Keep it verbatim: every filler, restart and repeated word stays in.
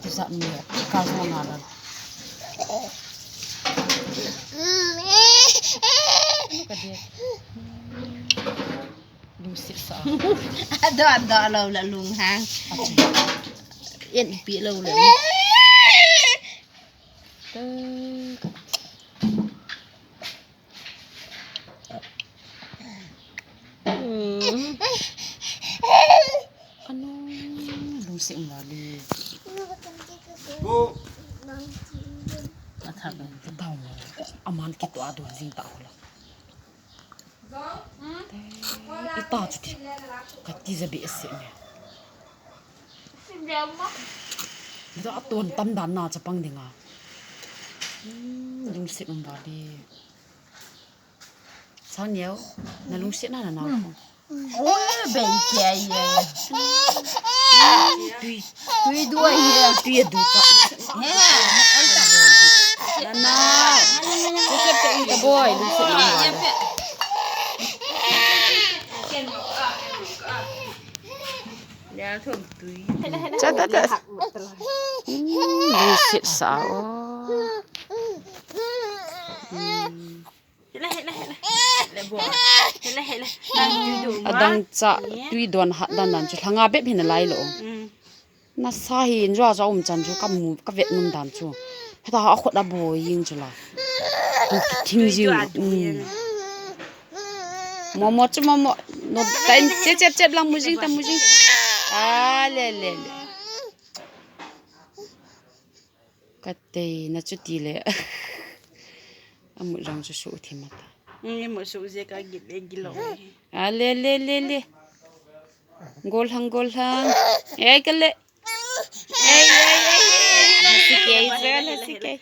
Tijat ni ka jong na la. Ka dia. Lungset sa. Ado, ado, lo la lunghang. Achi. Yen pi lo le. Hmm. Ano, lungset um vale. Athah lo. Tao. Aman kitoh a don jing ta hula. Ita chuti. Kati ja behseh me. Ita aton tam dan na chapang dinga. Hmm, lungset um vale. Sang neo, na lungset na na na. Oi, bei kia ye. Tui. Tui dua ye. Tui ye dui ta. He, anta. Na na. Lungset na na. Cha ta ta. Hmm, lungset sa o. Hmm. Adang cha tui don hat dan dan chu lhanga bep hin alai lo. Nasa hi injo a jo um chan chu kamu kavet num dan chu. Heta a khut a bo ying chu la. Thing jing. Momo chu momo. No time che chep chep lang mu jing ta mu jing. A le le le. Katei na chuti le. Amu jong chu su thi mata. Ni mu su je ka git le gilo. A le le le le. Gol hang gol hang. Ei ka le. Ei ei ei. Sikei sa la sikei.